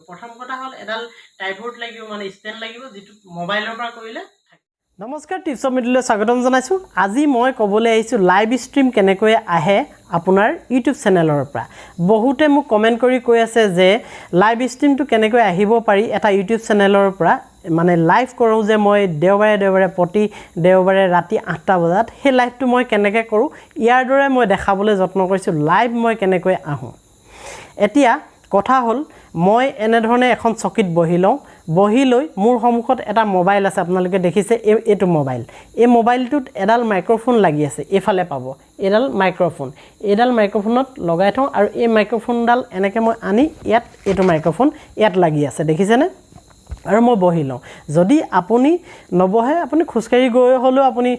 প্ৰথম কথা হ'ল এডাল ট্ৰাইপড লাগিব, মানে ষ্টেণ্ড লাগিব, যিটো মোবাইলৰ পৰা কৰিলে। নমস্কাৰ, টিপছ অফ মিডিলৈ স্বাগতম জনাইছোঁ। আজি মই ক'বলৈ আহিছোঁ লাইভ ষ্ট্ৰীম কেনেকৈ আহে আপোনাৰ ইউটিউব চেনেলৰ পৰা। বহুতে মোক কমেণ্ট কৰি কৈ আছে যে লাইভ ষ্ট্ৰীমটো কেনেকৈ আহিব পাৰি এটা ইউটিউব চেনেলৰ পৰা, মানে লাইভ কৰোঁ যে মই দেওবাৰে দেওবাৰে, প্ৰতি দেওবাৰে ৰাতি 8টা বজাত, সেই লাইভটো মই কেনেকৈ কৰোঁ। ইয়াৰ দৰে মই দেখাবলৈ যত্ন কৰিছোঁ লাইভ মই কেনেকৈ আহোঁ। এতিয়া কথা হ'ল, মই এনেধৰণে এখন চকীত বহি লওঁ। বহি লৈ মোৰ সন্মুখত এটা মোবাইল আছে, আপোনালোকে দেখিছে এইটো মোবাইল। এই মোবাইলটোত এডাল মাইক্ৰ'ফোন লাগি আছে, এইফালে পাব এইডাল মাইক্ৰ'ফোন। এইডাল মাইক্ৰ'ফোনত লগাই থওঁ আৰু এই মাইক্ৰ'ফোনডাল এনেকৈ মই আনি ইয়াত, এইটো মাইক্ৰ'ফোন ইয়াত লাগি আছে, দেখিছেনে? আৰু মই বহি লওঁ। যদি আপুনি নবহে, আপুনি খোজকাঢ়ি গৈ হ'লেও আপুনি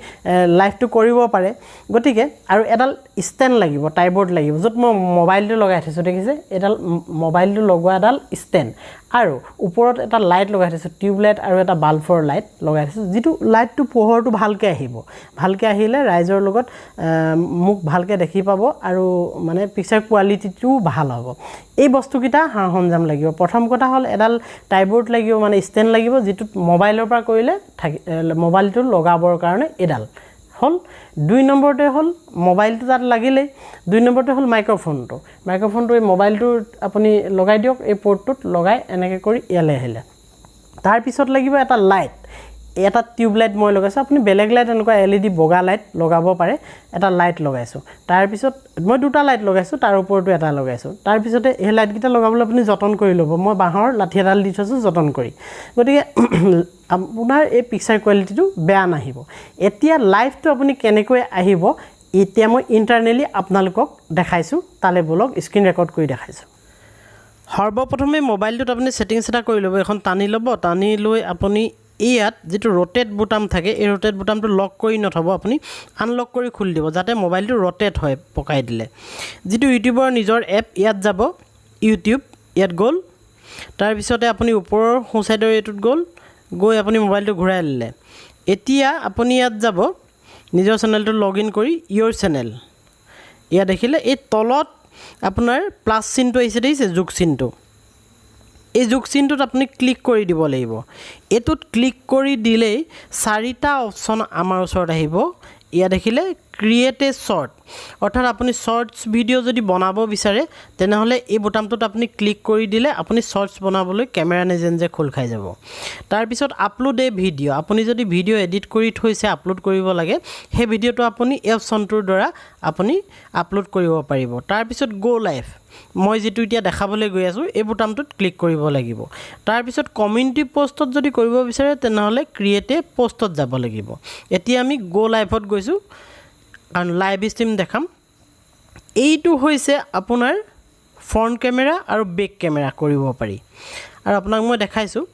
লাইভটো কৰিব পাৰে। গতিকে আৰু এডাল ষ্টেণ্ড লাগিব, ট্ৰাইপড লাগিব, য'ত মই মোবাইলটো লগাই থৈছোঁ, দেখিছে? এডাল মোবাইলটো লগোৱা এডাল ষ্টেণ্ড আৰু ওপৰত এটা লাইট লগাই থৈছোঁ, টিউব লাইট আৰু এটা বাল্বৰ লাইট লগাই থৈছোঁ, যিটো লাইটটো পোহৰটো ভালকৈ আহিব। ভালকৈ আহিলে ৰাইজৰ লগত মোক ভালকৈ দেখি পাব আৰু মানে পিকচাৰ কোৱালিটিটোও ভাল হ'ব। এই বস্তুকেইটা সা সৰঞ্জাম লাগিব। প্ৰথম কথা হ'ল এডাল ট্ৰাইপড লাগিব, মানে ষ্টেণ্ড লাগিব, যিটোত মোবাইলৰ পৰা কৰিলে থাকি মোবাইলটো লগাবৰ কাৰণে এডাল হ'ল। দুই নম্বৰতে হ'ল মোবাইলটো তাত লাগিলেই, দুই নম্বৰতে হ'ল মাইক্ৰ'ফোনটো। মাইক্ৰ'ফোনটো এই মোবাইলটোত আপুনি লগাই দিয়ক, এই পৰ্টটোত লগাই এনেকৈ কৰি ইয়ালৈ আহিলে। তাৰপিছত লাগিব এটা লাইট, এটা টিউব লাইট মই লগাইছোঁ। আপুনি বেলেগ লাইট, এনেকুৱা এলইডি বগা লাইট লগাব পাৰে। এটা লাইট লগাইছোঁ, তাৰপিছত মই দুটা লাইট লগাইছোঁ, তাৰ ওপৰতো এটা লগাইছোঁ। তাৰপিছতে সেই লাইটকেইটা লগাবলৈ আপুনি যতন কৰি ল'ব। মই বাঁহৰ লাঠি এডাল দি থৈছোঁ যতন কৰি, গতিকে আপোনাৰ এই পিকচাৰ কোৱালিটিটো বেয়া নাহিব। এতিয়া লাইভটো আপুনি কেনেকৈ আহিব, এতিয়া মই ইণ্টাৰনেলি আপোনালোকক দেখাইছোঁ। তালৈ ব'লক, স্ক্ৰীণ ৰেকৰ্ড কৰি দেখাইছোঁ। সৰ্বপ্ৰথমে মোবাইলটোত আপুনি ছেটিংছ এটা কৰি ল'ব। এখন টানি ল'ব, টানি লৈ আপুনি ইয়াত যিটো ৰ'টেট বুটাম থাকে, এই ৰ'টেট বুটামটো লক কৰি নথ'ব, আপুনি আনলক কৰি খুলি দিব, যাতে মোবাইলটো ৰ'টেট হয় পকাই দিলে। যিটো ইউটিউবৰ নিজৰ এপ, ইয়াত যাব, ইউটিউব ইয়াত গ'ল। তাৰপিছতে আপুনি ওপৰৰ সোঁ ছাইডৰ এইটোত গ'ল, গৈ আপুনি মোবাইলটো ঘূৰাই ল'লে। এতিয়া আপুনি ইয়াত যাব, নিজৰ চেনেলটো লগ ইন কৰি ইয়ৰ চেনেল ইয়াত দেখিলে, এই তলত আপোনাৰ প্লাছ চিনটো আহিছে, দেখিছে? যোগ চিনটো। এই যোগ চিনটোত আপুনি ক্লিক কৰি দিব লাগিব। এইটোত ক্লিক কৰি দিলেই চাৰিটা অপশ্যন আমাৰ ওচৰত আহিব। ইয়াত দেখিলে ক্ৰিয়েট এ শ্বৰ্ট, অৰ্থাৎ আপুনি শ্বৰ্টছ ভিডিঅ' যদি বনাব বিচাৰে, তেনেহ'লে এই বুটামটোত আপুনি ক্লিক কৰি দিলে আপুনি শ্বৰ্টছ বনাবলৈ কেমেৰা নিজে নিজে খোল খাই যাব। তাৰপিছত আপলোড এ ভিডিঅ', আপুনি যদি ভিডিঅ' এডিট কৰি থৈছে, আপলোড কৰিব লাগে, সেই ভিডিঅ'টো আপুনি এই অপশ্যনটোৰ দ্বাৰা আপুনি আপলোড কৰিব পাৰিব। তাৰপিছত গ' লাইভ, মই যিটো এতিয়া দেখাবলৈ গৈ আছোঁ, এই বুটামটোত ক্লিক কৰিব লাগিব। তাৰপিছত কমিউনিটি পষ্টত যদি কৰিব বিচাৰে, তেনেহ'লে ক্ৰিয়েট এ পষ্টত যাব লাগিব। এতিয়া আমি গ' লাইভত গৈছোঁ, কাৰণ লাইভ ষ্ট্ৰীম দেখাম। এইটো হৈছে আপোনাৰ ফ্ৰণ্ট কেমেৰা আৰু বেক কেমেৰা কৰিব পাৰি। আৰু আপোনাক মই দেখাইছোঁ,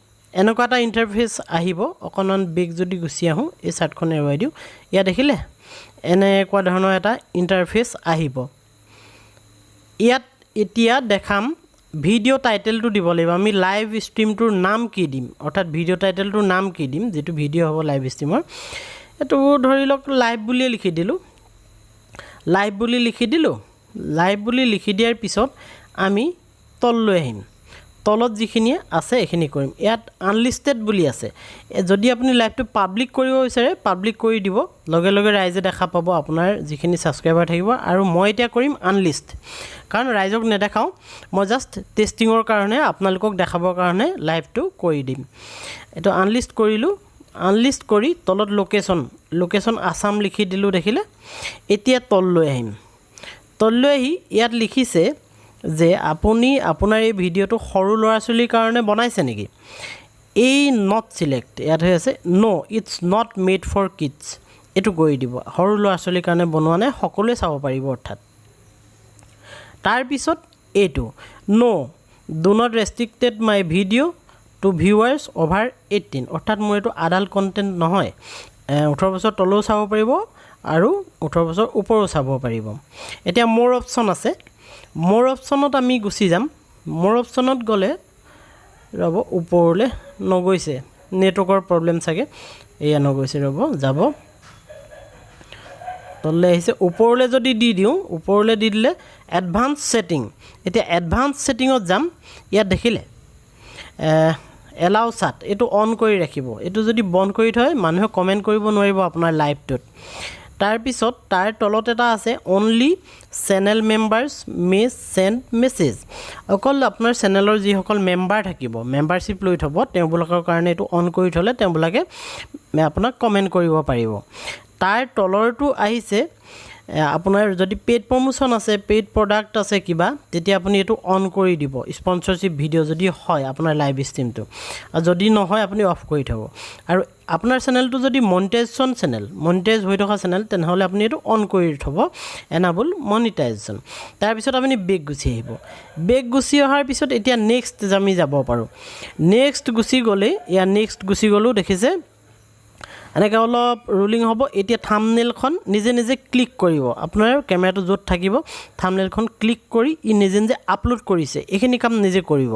এনেকুৱা এটা ইণ্টাৰফেচ আহিব। অকণমান বেক যদি গুচি আহোঁ, এই চাৰ্টখন এৰুৱাই দিওঁ, ইয়াত দেখিলে এনেকুৱা ধৰণৰ এটা ইণ্টাৰফেচ আহিব। ইয়াত এতিয়া দেখাম, ভিডিঅ' টাইটেলটো দিব লাগিব। আমি লাইভ ষ্ট্ৰীমটোৰ নাম কি দিম, অৰ্থাৎ ভিডিঅ' টাইটেলটোৰ নাম কি দিম, যিটো ভিডিঅ' হ'ব লাইভ ষ্ট্ৰীমৰ, এইটো ধৰি লওক লাইভ বুলিয়ে লিখি দিলোঁ। লাইভ বুলি লিখি দিলোঁ। লাইভ বুলি লিখি দিয়াৰ পিছত আমি তললৈ আহিম। তলত যিখিনি আছে এইখিনি কৰিম। ইয়াত আনলিষ্টেড বুলি আছে। যদি আপুনি লাইভটো পাব্লিক কৰিব বিচাৰে, পাব্লিক কৰি দিব, লগে লগে ৰাইজে দেখা পাব, আপোনাৰ যিখিনি ছাবস্ক্ৰাইবাৰ থাকিব। আৰু মই এতিয়া কৰিম আনলিষ্ট, কাৰণ ৰাইজক নেদেখাওঁ, মই জাষ্ট টেষ্টিঙৰ কাৰণে, আপোনালোকক দেখাবৰ কাৰণে লাইভটো কৰি দিম। এইটো আনলিষ্ট কৰিলোঁ। আনলিষ্ট কৰি তলত লোকেশ্যন, লোকেশ্যন আছাম লিখি দিলোঁ, দেখিলে? এতিয়া তললৈ আহিম। তললৈ আহি ইয়াত লিখিছে যে আপুনি আপোনাৰ এই ভিডিঅ'টো সৰু ল'ৰা ছোৱালীৰ কাৰণে বনাইছে নেকি? এই not select ইয়াত হৈ আছে, "No, it's not made for kids", এইটো কৰি দিব। সৰু ল'ৰা ছোৱালীৰ কাৰণে বনোৱা নাই, সকলোৱে চাব পাৰিব অৰ্থাৎ। তাৰপিছত এইটো "No, do not restricted my video to viewers over 18", অৰ্থাৎ মোৰ এইটো আডাল্ট কণ্টেণ্ট নহয়, 18 বছৰ তলও চাব পাৰিব আৰু 18 বছৰ ওপৰো চাব পাৰিব। এতিয়া মোৰ অপশ্যন আছে, মোৰ অপশ্যনত আমি গুচি যাম। মোৰ অপশ্যনত গ'লে, ৰ'ব, ওপৰলৈ নগৈছে, নেটৱৰ্কৰ প্ৰব্লেম চাগে, এয়া নগৈছে, ৰ'ব, যাব। তললৈ আহিছে। ওপৰলৈ যদি দি দিওঁ, ওপৰলৈ দি দিলে এডভান্স ছেটিং। এতিয়া এডভান্স ছেটিঙত যাম। ইয়াত দেখিলে এলাউ চাট, এইটো অন কৰি ৰাখিব। এইটো যদি বন্ধ কৰি থয়, মানুহে কমেণ্ট কৰিব নোৱাৰিব আপোনাৰ লাইভটোত। তাৰপিছত তাৰ তলত এটা আছে, "Only channel members may send message"। অকল আপোনাৰ চেনেলৰ যিসকল মেম্বাৰ থাকিব, মেম্বাৰশ্বিপ লৈ থ'ব, তেওঁলোকৰ কাৰণে এইটো অন কৰি থ'লে তেওঁলোকে আপোনাক কমেণ্ট কৰিব পাৰিব। তাৰ তলৰটো আহিছে, আপোনাৰ যদি পেইড প্ৰমোশ্যন আছে, পেইড প্ৰডাক্ট আছে কিবা, তেতিয়া আপুনি এইটো অন কৰি দিব, স্পনচৰশ্বিপ ভিডিঅ' যদি হয় আপোনাৰ লাইভ ষ্ট্ৰীমটো। আৰু যদি নহয়, আপুনি অফ কৰি থ'ব। আৰু আপোনাৰ চেনেলটো যদি মনিটাইজেশ্যন চেনেল, মনিটাইজ হৈ থকা চেনেল, তেনেহ'লে আপুনি এইটো অন কৰি থ'ব, এনাবল মনিটাইজেশ্যন। তাৰপিছত আপুনি বেক গুচি আহিব। বেক গুচি অহাৰ পিছত এতিয়া নেক্সট আমি যাব পাৰোঁ। নেক্সট গুচি গ'লেই, ইয়াৰ নেক্সট গুচি গ'লেও দেখিছে এনেকৈ অলপ ৰোলিং হ'ব। এতিয়া থামনেলখন নিজে নিজে ক্লিক কৰিব। আপোনাৰ কেমেৰাটো য'ত থাকিব, থামনেলখন ক্লিক কৰি ই নিজে নিজে আপলোড কৰিছে। এইখিনি কাম নিজে কৰিব,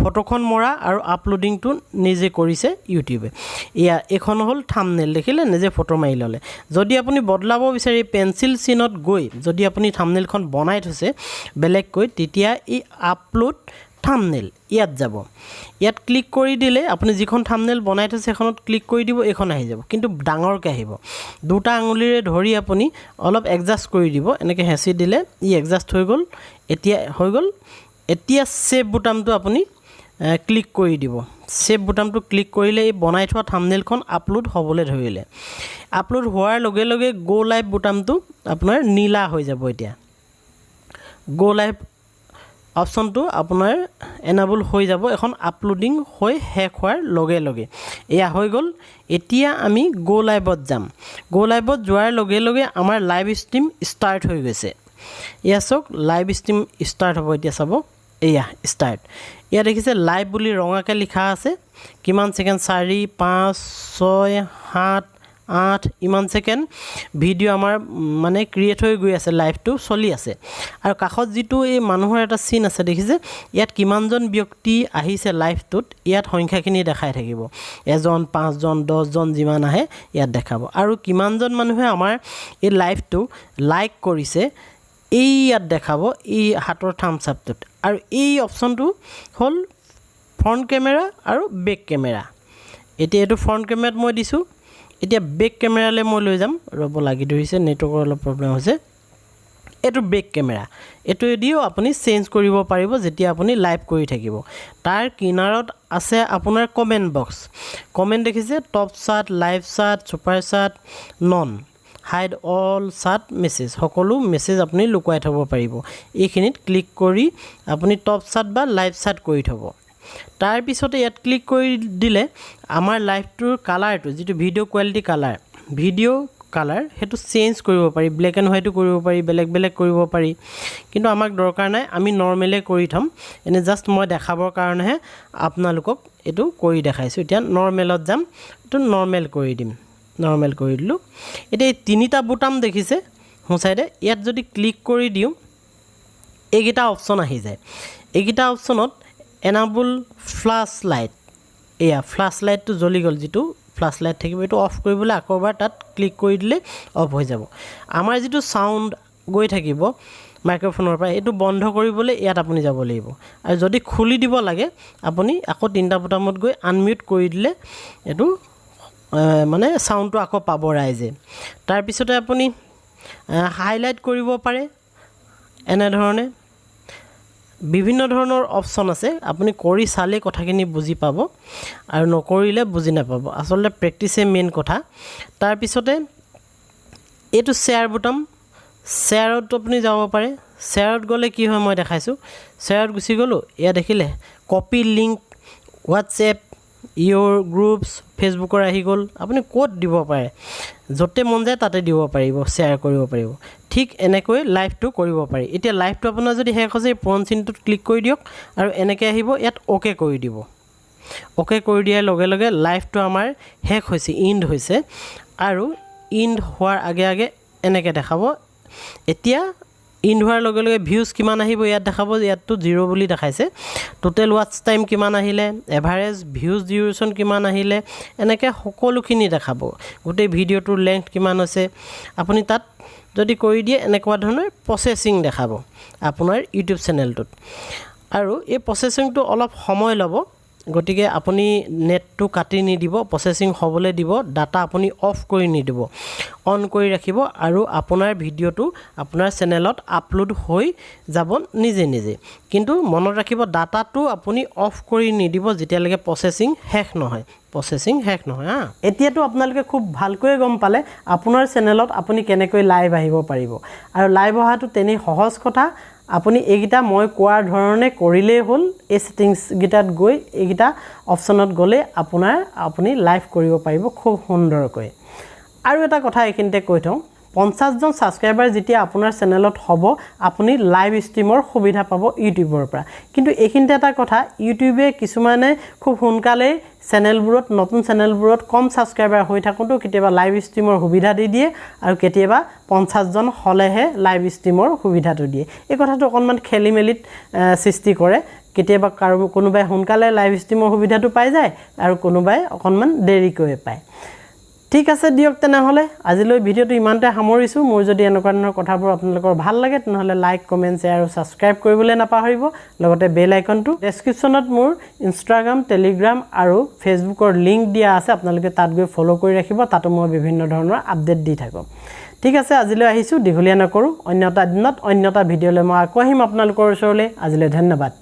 ফটোখন মৰা আৰু আপলোডিংটো নিজে কৰিছে ইউটিউবে। এয়া এইখন হ'ল থামনেল, দেখিলে, নিজে ফটো মাৰি ল'লে। যদি আপুনি বদলাব বিচাৰি, পেঞ্চিল চিনত গৈ যদি আপুনি থামনেলখন বনাই থৈছে বেলেগকৈ, তেতিয়া এই আপলোড থামনেল ইয়াত যাব। ইয়াত ক্লিক কৰি দিলে আপুনি যিখন থামনেল বনাই থৈছে, সেইখনত ক্লিক কৰি দিব, এইখন আহি যাব, কিন্তু ডাঙৰকৈ আহিব। দুটা আঙুলিৰে ধৰি আপুনি অলপ এডজাষ্ট কৰি দিব। এনেকৈ হেঁচি দিলে ই এডজাষ্ট হৈ গ'ল। এতিয়া হৈ গ'ল। এতিয়া ছেভ বুটামটো আপুনি ক্লিক কৰি দিব। ছেভ বুটামটো ক্লিক কৰিলে এই বনাই থোৱা থামনেলখন আপলোড হ'বলৈ ধৰিলে। আপলোড হোৱাৰ লগে লগে গ' লাইভ বুটামটো আপোনাৰ নীলা হৈ যাব। এতিয়া গ' লাইভ অপশ্যনটো আপোনাৰ এনাবল হৈ যাব, এখন আপলোডিং হৈ শেষ হোৱাৰ লগে লগে। এয়া হৈ গ'ল। এতিয়া আমি গ' লাইভত যাম। গ' লাইভত যোৱাৰ লগে লগে আমাৰ লাইভ ষ্ট্ৰীম ষ্টাৰ্ট হৈ গৈছে। এয়া চাওক, লাইভ ষ্ট্ৰীম ষ্টাৰ্ট হ'ব এতিয়া, চাব। এয়া ষ্টাৰ্ট। ইয়াত দেখিছে লাইভ বুলি ৰঙাকৈ লিখা আছে। কিমান ছেকেণ্ড? 4, 5, 6, 7, 8, ইমান ছেকেণ্ড ভিডিঅ' আমাৰ মানে ক্ৰিয়েট হৈ গৈ আছে, লাইভটো চলি আছে। আৰু কাষত যিটো এই মানুহৰ এটা চিন আছে দেখিছে, ইয়াত কিমানজন ব্যক্তি আহিছে লাইভটোত, ইয়াত সংখ্যাখিনি দেখাই থাকিব। এজন, পাঁচজন, 10জন, যিমান আহে ইয়াত দেখাব। আৰু কিমানজন মানুহে আমাৰ এই লাইভটো লাইক কৰিছে, এই ইয়াত দেখাব, এই হাতৰ থাম্বছ আপটোত। আৰু এই অপশ্যনটো হ'ল ফ্ৰণ্ট কেমেৰা আৰু বেক কেমেৰা। এতিয়া এইটো ফ্ৰণ্ট কেমেৰাত মই দিছোঁ। এতিয়া বেক কেমেৰালৈ মই লৈ যাম। ৰ'ব, লাগি ধৰিছে, নেটৱৰ্কৰ অলপ প্ৰব্লেম হৈছে। এইটো বেক কেমেৰা। এইটোৱেদিও আপুনি চেঞ্জ কৰিব পাৰিব যেতিয়া আপুনি লাইভ কৰি থাকিব। তাৰ কিনাৰত আছে আপোনাৰ কমেণ্ট বক্স। কমেণ্ট দেখিছে, top chat, live chat, super chat, none, hide all chat message। সকলো মেছেজ আপুনি লুকুৱাই থ'ব পাৰিব। এইখিনিত ক্লিক কৰি আপুনি টপ চাট বা লাইভ চাট কৰি থ'ব। তাৰপিছতে ইয়াত ক্লিক কৰি দিলে আমাৰ লাইভটোৰ কালাৰটো, যিটো video quality colour, video colour, সেইটো চেঞ্জ কৰিব পাৰি। ব্লেক এণ্ড হোৱাইটো কৰিব পাৰি, বেলেগ বেলেগ কৰিব পাৰি। কিন্তু আমাক দৰকাৰ নাই, আমি নৰ্মেলে কৰি থ'ম। এনেই জাষ্ট মই দেখাবৰ কাৰণেহে আপোনালোকক এইটো কৰি দেখাইছোঁ। এতিয়া নৰ্মেলত যাম, এইটো নৰ্মেল কৰি দিম। নৰ্মেল কৰি দিলোঁ। এতিয়া এই তিনিটা বুটাম দেখিছে সোঁ চাইডে, ইয়াত যদি ক্লিক কৰি দিওঁ, এইকেইটা অপশ্যন আহি যায়। এইকেইটা অপশ্যনত এনাবল ফ্লাছ লাইট, এয়া ফ্লাছ লাইটটো জ্বলি গ'ল। যিটো ফ্লাছ লাইট থাকিব, এইটো অফ কৰিবলৈ আকৌ এবাৰ তাত ক্লিক কৰি দিলে অফ হৈ যাব। আমাৰ যিটো চাউণ্ড গৈ থাকিব মাইক্ৰ'ফোনৰ পৰা, এইটো বন্ধ কৰিবলৈ ইয়াত আপুনি যাব লাগিব। আৰু যদি খুলি দিব লাগে, আপুনি আকৌ তিনিটা বুটামত গৈ আনমিউট কৰি দিলে এইটো মানে চাউণ্ডটো আকৌ পাব ৰাইজে। তাৰপিছতে আপুনি হাইলাইট কৰিব পাৰে। এনেধৰণে বিভিন্ন ধৰণৰ অপশ্যন আছে। আপুনি কৰি চালেই কথাখিনি বুজি পাব আৰু নকৰিলে বুজি নাপাব। আচলতে প্ৰেক্টিচেই মেইন কথা। তাৰপিছতে এইটো শ্বেয়াৰ বুটাম, শ্বেয়াৰত আপুনি যাব পাৰে। শ্বেয়াৰত গ'লে কি হয় মই দেখাইছোঁ। শ্বেয়াৰত গুচি গ'লোঁ। এয়া দেখিলে, copy link, WhatsApp, your groups, ফেচবুকৰ আহি গ'ল। আপুনি ক'ত দিব পাৰে, য'তে মন যায় তাতে দিব পাৰিব, শ্বেয়াৰ কৰিব পাৰিব। ঠিক এনেকৈ লাইভটো কৰিব পাৰি। এতিয়া লাইভটো আপোনাৰ যদি শেষ হৈছে, এই পূৰণ চিনটোত ক্লিক কৰি দিয়ক আৰু এনেকৈ আহিব, ইয়াত অ'কে কৰি দিব। অ'কে কৰি দিয়াৰ লগে লগে লাইভটো আমাৰ শেষ হৈছে, ইণ্ড হৈছে। আৰু ইণ্ড হোৱাৰ আগে আগে এনেকৈ দেখাব। এতিয়া ইণ্ড হোৱাৰ লগে লগে ভিউজ কিমান আহিব ইয়াত দেখাব। ইয়াততো জিৰ' বুলি দেখাইছে। টোটেল ৱাটচ টাইম কিমান আহিলে, এভাৰেজ ভিউজ ডিউৰেশ্যন কিমান আহিলে, এনেকৈ সকলোখিনি দেখাব। গোটেই ভিডিঅ'টোৰ লেংথ কিমান হৈছে। আপুনি তাত যদি কৰি দিয়ে, এনেকুৱা ধৰণৰ প্ৰচেছিং দেখাব আপোনাৰ ইউটিউব চেনেলটোত। আৰু এই প্ৰচেছিংটো অলপ সময় ল'ব। গতিকে আপুনি নেটটো কাটি নিদিব, প্ৰচেছিং হ'বলৈ দিব, ডাটা আপুনি অফ কৰি নিদিব, অন কৰি ৰাখিব আৰু আপোনাৰ ভিডিঅ'টো আপোনাৰ চেনেলত আপলোড হৈ যাব নিজে নিজে। কিন্তু মনত ৰাখিব, ডাটাটো আপুনি অফ কৰি নিদিব যেতিয়ালৈকে প্ৰচেছিং শেষ নহয়, প্ৰচেছিং শেষ নহয়। হা, এতিয়াতো আপোনালোকে খুব ভালকৈয়ে গম পালে আপোনাৰ চেনেলত আপুনি কেনেকৈ লাইভ আহিব পাৰিব। আৰু লাইভ অহাটো তেনেই সহজ কথা। আপুনি এইকেইটা মই কোৱাৰ ধৰণে কৰিলেই হ'ল। এই ছেটিংছকেইটাত গৈ এইকেইটা অপশ্যনত গ'লেই আপুনি লাইভ কৰিব পাৰিব খুব সুন্দৰকৈ। আৰু এটা কথা এইখিনিতে কৈ থওঁ, 50জন ছাবস্ক্ৰাইবাৰ যেতিয়া আপোনাৰ চেনেলত হ'ব, আপুনি লাইভ ষ্ট্ৰীমৰ সুবিধা পাব ইউটিউবৰ পৰা। কিন্তু এইখিনিতে এটা কথা, ইউটিউবে কিছুমানে খুব সোনকালেই চেনেলবোৰত, নতুন চেনেলবোৰত কম ছাবস্ক্ৰাইবাৰ হৈ থাকোঁতেও কেতিয়াবা লাইভ ষ্ট্ৰীমৰ সুবিধা দি দিয়ে আৰু কেতিয়াবা 50জন হ'লেহে লাইভ ষ্ট্ৰীমৰ সুবিধাটো দিয়ে। এই কথাটো অকণমান খেলি মেলিত সৃষ্টি কৰে। কেতিয়াবা কোনোবাই সোনকালে লাইভ ষ্ট্ৰীমৰ সুবিধাটো পাই যায় আৰু কোনোবাই অকণমান দেৰিকৈ পায়। ঠিক আছে দিয়ক, তেনেহ'লে আজিলৈ ভিডিঅ'টো ইমানতে সামৰিছোঁ। মোৰ যদি এনেকুৱা ধৰণৰ কথাবোৰ আপোনালোকৰ ভাল লাগে, তেনেহ'লে লাইক, কমেণ্ট, শ্বেয়াৰ আৰু ছাবস্ক্ৰাইব কৰিবলৈ নাপাহৰিব, লগতে বেল আইকনটো। ডেছক্ৰিপশ্যনত মোৰ ইনষ্টাগ্ৰাম, টেলিগ্ৰাম আৰু ফেচবুকৰ লিংক দিয়া আছে, আপোনালোকে তাত গৈ ফ'ল' কৰি ৰাখিব, তাতো মই বিভিন্ন ধৰণৰ আপডেট দি থাকোঁ। ঠিক আছে, আজিলৈ আহিছোঁ, দীঘলীয়া নকৰোঁ। অন্য এটা দিনত অন্য এটা ভিডিঅ'লৈ মই আকৌ আহিম আপোনালোকৰ ওচৰলৈ। আজিলৈ ধন্যবাদ।